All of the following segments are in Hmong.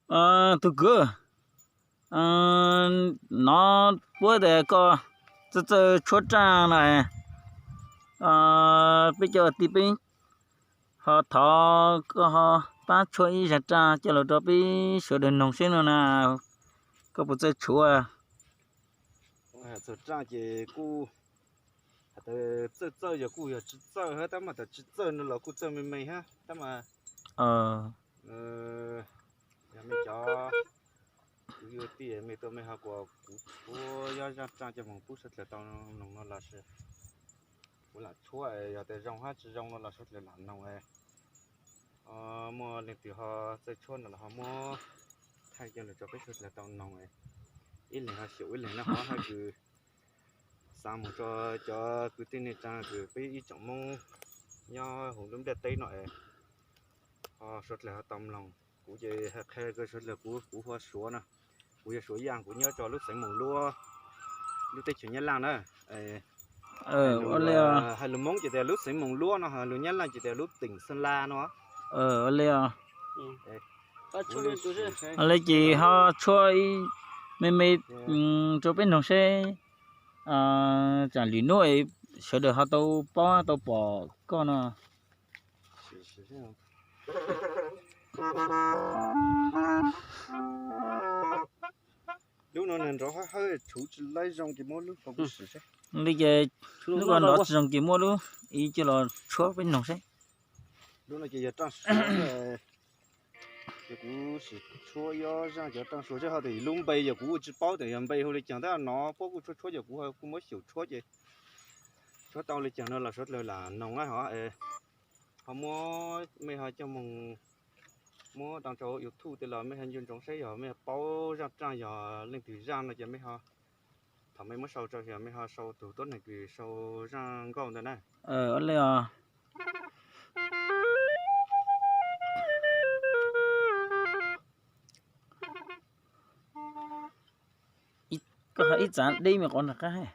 Tus kwv, nov puab tias koj txawj txawj tshuab raj no, peb cov tij peb ho thov koj ho pab tshuab ib zag raj coj los rau peb sawv daws noog seb no na, koj puas txawj tshuab? Txawj raj ces kuj, txawj txawj yog kuj yog tsis txawj hab, tab mas tas tsis txawj no los kuj txawj me me hab tab mas. Yog mej cov kwv tij mej tuaj mej ho kuas kuv tshuab yob zaj raj coj moog pub suav dlawg tau noog no los sis kuv lam tshuab, yog tas zoo hab tsis zoo no los suav dlawg lam noog. Muaj leej twg ho txawj tshuab no los ho muab thaij coj lug rau peb suav dlawg tau noog, ib leeg ho xyaum ib leeg na, ho hab kws xaav moog rau cov kwv tij neej tsaa kws peb ib tsoom Moob nyob huv lub nplaj teb no es ho suav dlawg ho tau mloog. Kuv ces has qha rau suav dlawg, kuv, kuv hu ua Suav na, kuv yog Suav Yaj, kuv nyob rau lub xeev Moos Luab, lub teb chaws Nyab Laj na. Hais lus Moob ces tias lub xeev Moos Luab no, hais lus Nyab Laj ces tias lub tỉnh Sơn La no. Ua le ces ho tshuab ib me me rau peb noog seb tsam lwm hnub sawv daws ho tau paub tau pom koj no. Lub no nrov hawb hawb tshuv tsis laib zoo ces muab lub ko sim seb. Li ces lub ko nrov tsis zoo ces muab lub ib coj los tshuab peb noog seb. Lub no ces yog raj suav, ces kuv sim tshuab ib ob zaj cov raj suav seb ho tas lub npe yog kuv kuj tsis paub tas yog npe hu li caag tab no puab kuj tshuab tshuab ces kuv kuj muab xyaum tshuab ces tshuab tau li caag no los suav dlawg lam noog na ho. Ho muab mej ho coj moog muab tso rau YouTube tej los mej ho nco ntsoov seb yog mej paub zaj raj yog leej twg zaj no ces mej ho, thaum mej muab sau rau yog mej ho sau tug tuab neeg kws sau zaj nkauj ntawd na. Ua le os. Koj ho ib txav deb me qhov nrag qab.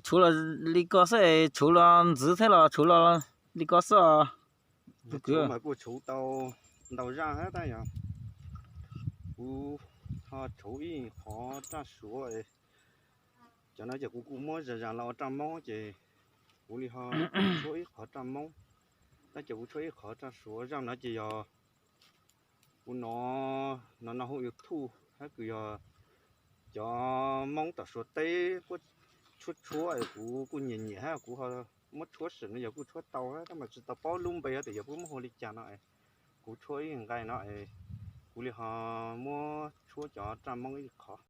Tshuv los li ko xwb, tshuv los ntxiv thiab los tshuv los li ko xwb os. Tus kwv mas kuj tshuv tau ntau zaj hab tab yog kuv Tshuav ib qhov raj suav, cov no ces kuv kuj muab zam zam los ua raj moob ces kuv li ho tshuab ib qhov raj moob. Tab ces kuv tshuab ib qhov raj suav, zaj no ces yog kuv no, no no hu YouTube hab kws yog cov moob tom suav teb puab tshuab tshuab es kuv kuj nyiam nyiam hab kuv ho muab tshuab sim no yog kuj tshuab tau hab tab mas tsis tau paub lub npe hab tias yog puab muab hu li cas no. Kuv tshuab ib nqai no es kuv li ho muab tshuab cov raj moob ib qhov.